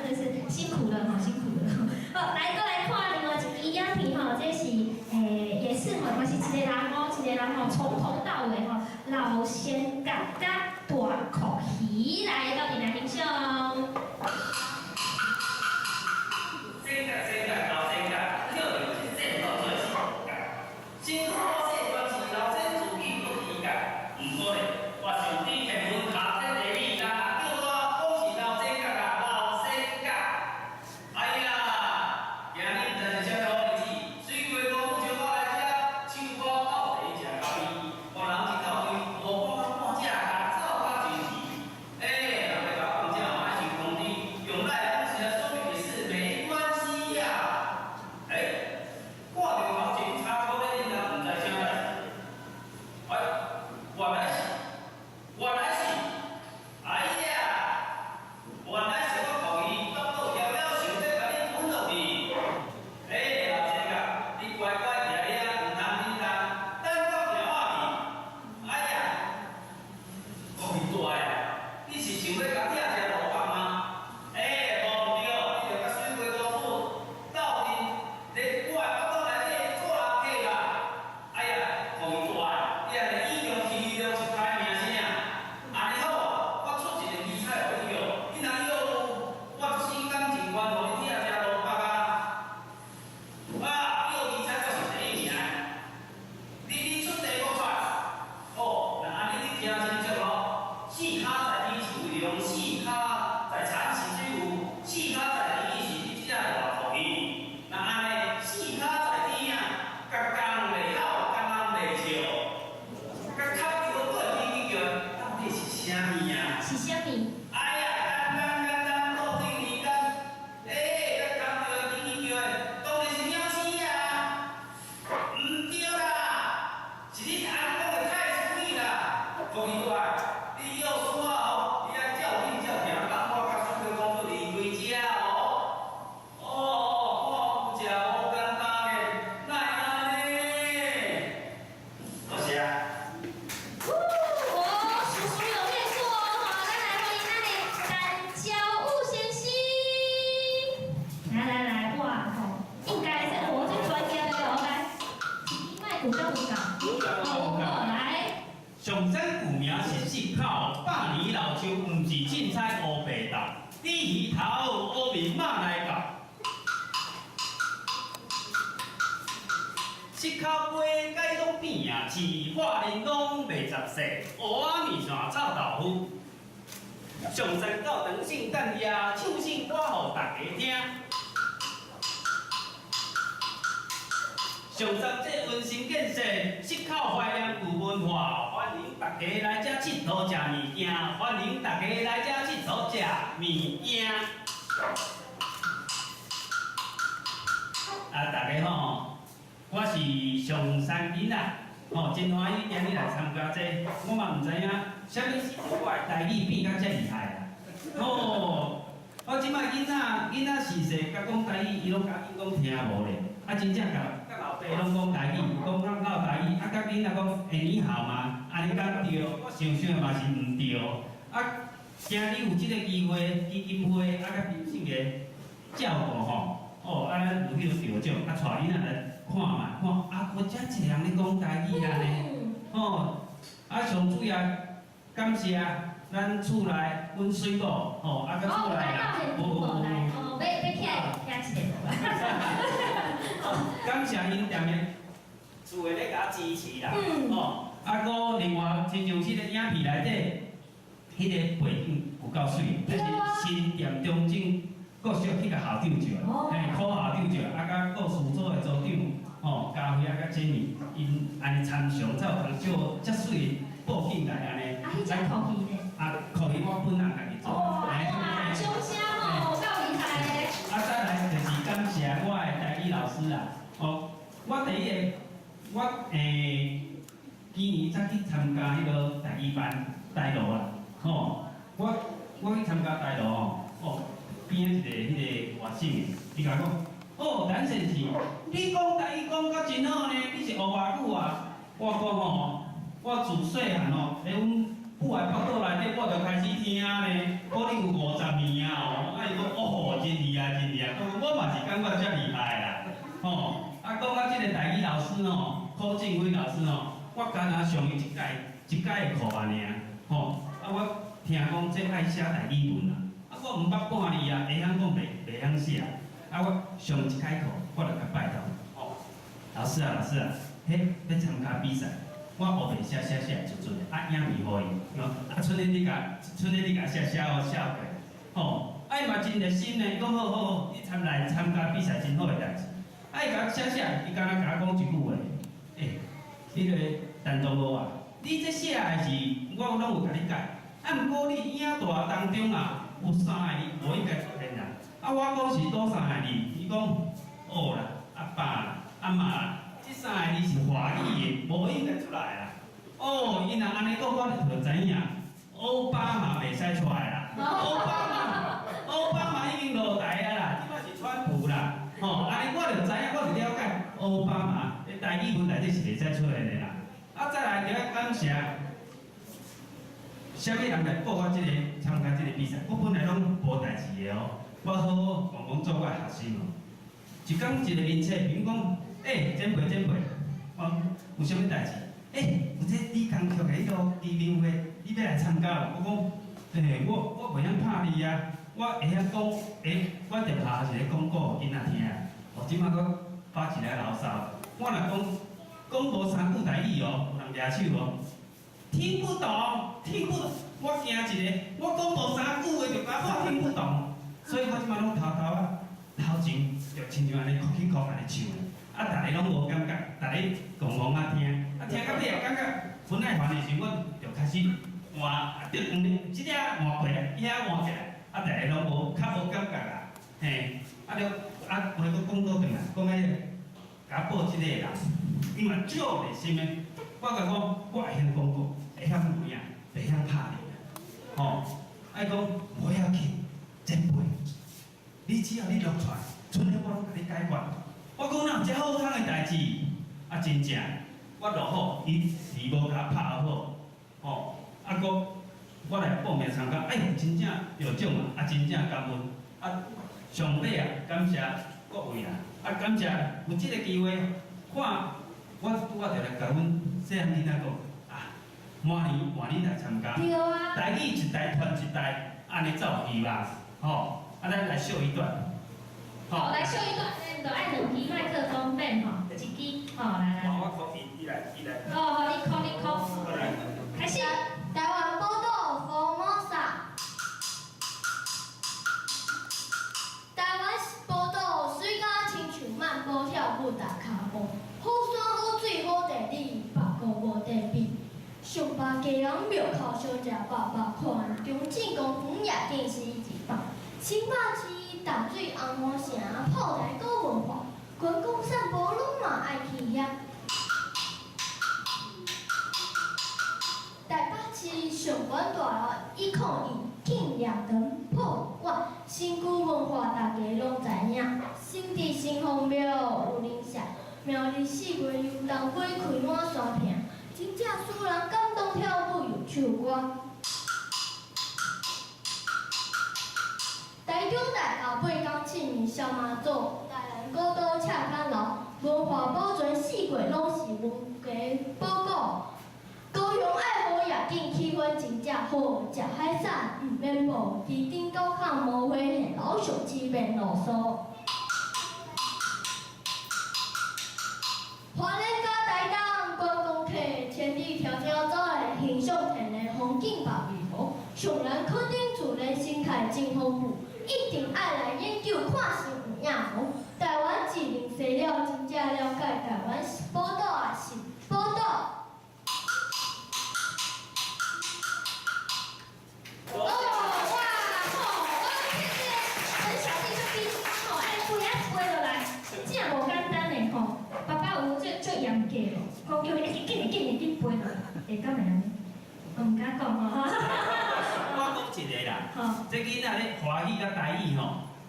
的是辛苦了哈，辛苦了。好，來，閣來看另外一支影片吼，這是也是吼，嘛是一個人哦，一個人吼，從頭到尾吼，老仙甲佮大蛞蝓來鬥陣來欣賞。仙甲仙甲老仙甲，叫做是正道做是甲。辛苦我细漢時，老仙自己不起甲。毋過咧，我上知天文下天地理，人叫我講是老仙甲啊，老仙甲。哎呀，今日毋知是啥物好日子，水雞公主招我來遮唱歌鬥茶食咖啡，我人一到位，無半工半只共走甲真齊。欸，人咧共放鳥嘛愛想通知，用咱的方式來說明也是沒關係呀。欸，看著頭前插科的囡仔，毋知啥代誌。哎，原來是，原來是，哎呀，原來是我蛞蝓腹肚枵了，想欲共你吞落去。欸，老仙甲，你乖乖徛遐，毋通振動，等我行我去。哎呀，蛞蝓大啊，你是想欲共拆食路腹嗎？欸，無毋對，你著佮水雞公主鬥陣，佇我的腹肚內底做人客啦。哎呀，蛞蝓大，你按呢以量取量是歹名聲啊。按呢好啊，我出一个奇彩予你哦，你若要，我一世感情願予你拆食路腹啊。啊，要奇彩我是第一名。你出題我出。哦，那按呢你聽清楚咯。四跤在天是為龍，四跤在田是水牛，四跤在地是你這隻大蛞蝓。那按呢，四跤在天啊，共公袂吼，共人袂笑，共磕著過去去叫，到底是啥物啊？是啥物？哎呀，簡單簡單，固定時間，欸，共崁著去去叫的，當然是鳥鼠啊。毋對啦，是恁翁講的太隨意啦。蛞蝓大，你要輸我哦，你愛照緊照行，放我佮水雞公主離開遮哦。哦，我有食無簡單的，哪會按呢？多謝。哦，叔叔有練過哦，好，咱來歡迎咱的陳昭武先生。來來來，哇吼，應該是我這專業的哦，來，一支麥克敢有夠？有夠，來。上山古名是四口，百年老樹，毋是凊彩烏白鬥。豬魚頭，烏面肉來到。四口街街攏變啊，市化人講袂雜細，烏仔麵線臭豆腐。上山教堂聖誕夜，唱聖歌予大家聽。上山這溫馨建設，四口懷念舊文化，歡迎大家來遮𨑨迌食物件，歡迎大家來遮𨑨迌食物件。啊，大家好，我是上山囡仔，吼，真歡喜今日來參加這個，我嘛毋知影啥物時陣我的台語變甲遮厲害啊！哦，我這擺囡仔是細，佮講台語，伊攏甲𪜶講聽無咧。啊，真正共佮老爸攏講台語，講較老台語，啊，佮囡仔講欸你好嗎？按呢敢對？我想想嘛是毋對。啊，今日有這個機會，基金會啊，佮林信個照顧吼，哦，啊，咱有彼個得獎，啊，帶囡仔來看覓，看啊，閣遮濟人咧講台語按呢，吼，啊，上主要感謝咱厝內阮水某，吼，啊，佮厝內人，無無無，哦，欲欲起來聽一下。感謝𪜶踮咧厝內咧共我支持啦，吼，啊，閣另外親像這個影片內底，彼個背景有夠媠，這是新店中正國小去共校長照，嘿，柯校長照，啊，佮故事組的組長，吼，嘉輝啊，佮珍妮，𪜶按呢參詳才有通照遮媠的布景來按呢。啊，彼隻蛞蝓呢？啊，蛞蝓我本人家己做。哇，掌聲吼，夠厲害的。啊，再來就是感謝我的台語老師啦，哦，我第一个，我今年才去參加彼個台語班，台羅啦，吼，我去參加台羅吼，哦，邊仔一個彼個外省的，伊共我講，哦，陳先生，你講台語講甲真好呢，你是學偌久啊？我講吼，我自細漢吼，佇阮母的腹肚內底，我就開始聽呢，可能有50年啊哦。啊，伊講哦，真我嘛是感覺遮厲害啦，吼！啊，講到這個台語老師吼，柯正輝老師吼，我敢若上伊一屆一屆的課按呢吼，啊，我聽講這愛寫台語文啊，啊，我毋捌半字啊，會曉講袂袂曉寫，啊，我上一屆課，我就共拜託，吼，老師啊，老師啊，彼欲參加比賽，我烏白寫寫寫出出的，啊，影面予伊，啊，出年你共，出年你共寫寫好寫過，吼。啊，伊嘛真熱心呢，伊講好好好，你參來參加比賽真好的代誌。啊，伊共我寫寫，伊敢若共我講一句話，欸，彼个陳同學啊，你這寫的是我攏有共你改，啊，毋過你影帶當中啊有三个字無應該出現啦。啊，我講是佗三个字？伊講哦啦，啊爸啦，啊媽啦，這三个字是華語的，無應該出來啦。哦，伊若按呢講，我就知影，奧巴馬袂使出來啦，奧巴馬。奧巴馬已經落台啊啦，這擺是川普啦，吼，按呢我就知影，我就了解奧巴馬佇台語文內底是袂使出現的啦。啊，再來就愛感謝，啥物人來報我這個參加這個比賽？我本來攏無代誌的哦，我好好戇戇做我的學生哦。一工一個面冊，比如講，欸，前輩前輩，我有啥物代誌？欸，有這李江曲的彼個提名會，你欲來參加無？我講，欸，我袂曉拍字啊。我會曉講，欸，我佇學校是咧講古予囡仔聽。哦，這擺閣發一个牢騷。我若講講無三句台語哦，有人舉手哦，聽不懂，聽不懂。我驚一个，我講無三句話就甲我聽不懂，所以我這擺攏偷偷啊，頭前就親像按呢曲起曲按呢唱，啊，逐个攏無感覺，逐个戇戇仔聽，啊，聽到尾也感覺不耐煩的時陣，我就開始換，啊，對，這个換過來，遐換起來。啊，逐个攏無較無感覺啦，嘿，啊了，啊，話閣講倒轉來，講彼個共報這個人，伊嘛足熱心的。我共講，我會曉講古，會曉有影，袂曉拍字，吼，啊伊講無要緊，前輩，你只要你錄出來，出年我攏共你解決。我講哪有遮好康的代誌？啊，真正，我錄好，伊字無共我拍好，吼，啊閣。我來報名參加，哎，真正得獎啊！啊，真正感恩。啊，上尾啊，感謝各位啦！啊，感謝有這個機會，看我拄仔就來共阮細漢囡仔講，啊，明年換你來參加，台語一代傳一代，按呢才有希望，吼！啊，咱來秀一段，吼，來秀一段，咱就愛兩支麥克風變吼，一支，吼，來來。我講伊，伊來，伊來。哦，好，你講，你講。開始。台灣寶島福摩薩，台灣寶島水甲親像慢步跳舞踏跤步，好山好水好地理，別閣無得比。上壩雞籠廟口小食百百款，中正公園夜景是一百。新北市淡水紅毛城炮台古文化，觀光散步攏嘛愛去遐。台北市上懸大樓101紀念堂博物館，新舊文化大家攏知影。新竹城隍廟有靈社，苗栗四月遊當歸開滿山坪，真正使人感動跳舞又唱歌。台中大甲八港市民小媽祖，台南古都赤崁樓，文化保存四季攏是文家寶庫。高雄愛河夜景氣氛真正好，食海產毋免報，旗津高坎無花現老上市面露宿。花蓮佮台東觀光客千里迢迢走來欣賞天然風景白玉湖，上南墾丁自然生態真豐富，一定愛來研究看是有影無。台灣一零西了，真正了解台灣是寶島抑是寶島。哦，哇，吼，我聽這個陳小弟足緊張吼，按呢飛啊飛落來，真正無簡單的吼。爸爸有足足嚴格無？講叫伊緊緊緊緊飛落來，會敢會按呢？我毋敢講吼。我講一个啦，這囡仔咧華語佮台語吼，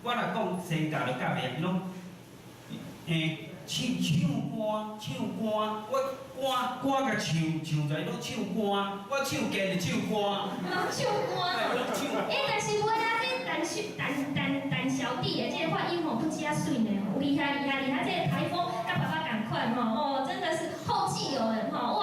我若講先教就教袂，伊攏欸唱唱歌唱歌，我歌歌共唱唱出來攏唱歌，我唱見就唱歌。攏唱歌。欸，但是袂啊，這陳小陳陳陳小弟的這个發音吼，閣遮媠呢吼，厲害厲害厲害！這个台風佮爸爸仝款吼，哦，真的是後繼有人吼。